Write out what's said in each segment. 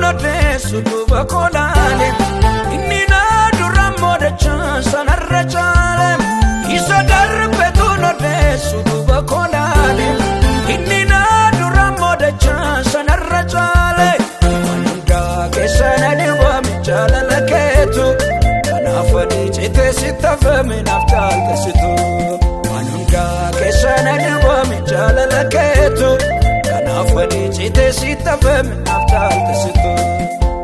Nodeessu duuba kolaale inni na dura moodachaa sanarra caale isa darbetu nodeessu duuba kolaale inni na dura moodachaa sanarra caale waan hundaa keessa na dhiwame jaalala keetu kanaaf ani citee sittafame naaf caaltesitu waan hundaa keessa na dhiwame jaalala keetu kanaaf ani citee sittafame naaf caaltesitu.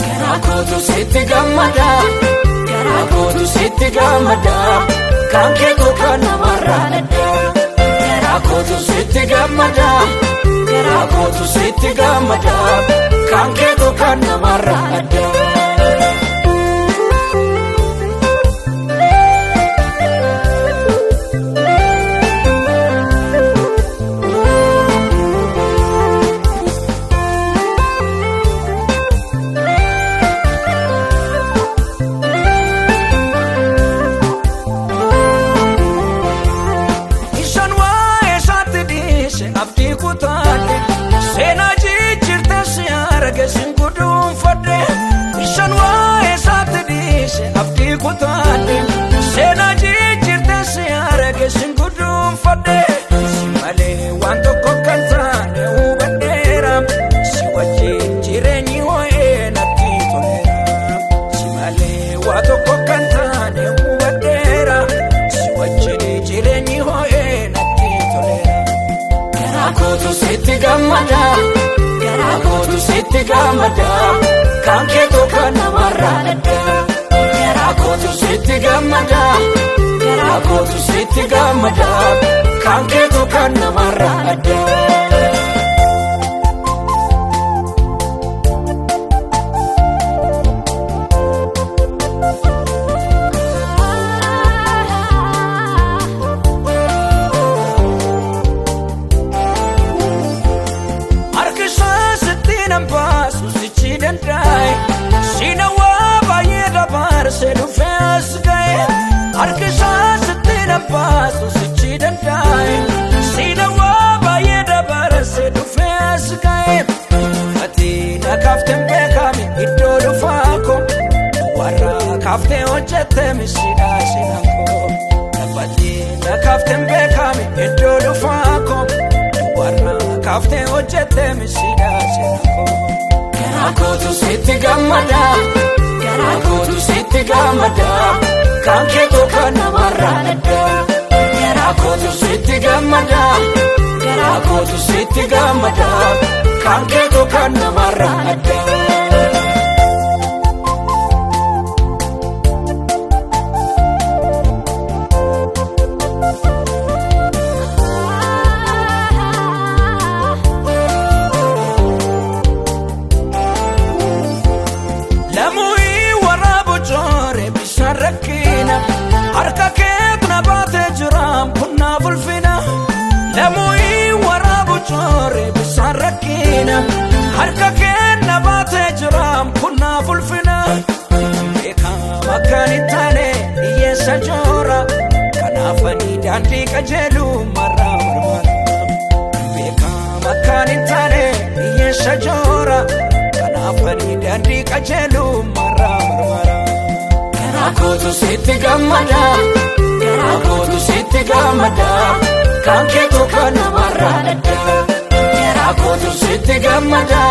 Garaa kootu sitti gammada, garaa kootu sitti gammada, kan keetu kan namarraa adda. Garaa kootu sitti gammada, garaa kootu sitti gammada, kan keetu kan namarraa adda. Isaan waa'ee isaatti dhiise abdii kutaadhe seenaa jijjiirte si arge sin guduunfadhe. Isaan waa'ee isaatti dhiise abdii kutaadhe seenaa jijjiirte si arge sin guduunfadhe. Si malee waan tokko kan taane hubadheera si wajjin jireenyi ho'ee natti toleera. Si malee waa tokko kan taane hubadheera si wajjin jireenyi ho'ee natti toleera. Garaa kootu sitti gammada, garaa kootu sitti gammada, kan keetu kan namarraa adda. Garaa kootu sitti gammada, garaa kootu sitti gammada, kan keetu kan namarraa adda. Harki isaa sitti nan baasu sichi danda'e siinawaa baay'ee dabarsee dhufee as ga'e. Harki isaa sitti nan baasu sichi danda'e siinawaa baay'ee dabarsee dhufee as ga'e. Ati na kaafteen beekame iddoo dhufaa koo warra kaaftee hojjette misiidhaa seenaan koo. Ati na kaafteen beekame iddoo dhufaa koo warra kaaftee hojjette misiidhaa seenaan koo. Garaa kootu sitti gammada, garaa kootu sitti gammada, kan keetu kan namarraa adda. Garaa kootu sitti gammada, garaa kootu sitti gammada, kan keetu kan namarraa adda. Lamuun waraaboo joore bishaan rakkina harka keetu na baatee jira bunnaaf ulfina. Lamuun waraaboo joore bishaan rakkina harka keetu na baatee jira bunnaaf ulfina. Beekama kan hin taane hiyyeessa joora kanaaf ani daandii qajeelu marraa marmara. Beekama kan hin taane hiyyeessa joora kanaaf ani daandii qajeelu marraa marmara. Garaa kootu sitti gammada, garaa kootu sitti gammada, kan keetu kan namarraa adda. Garaa kootu sitti gammada,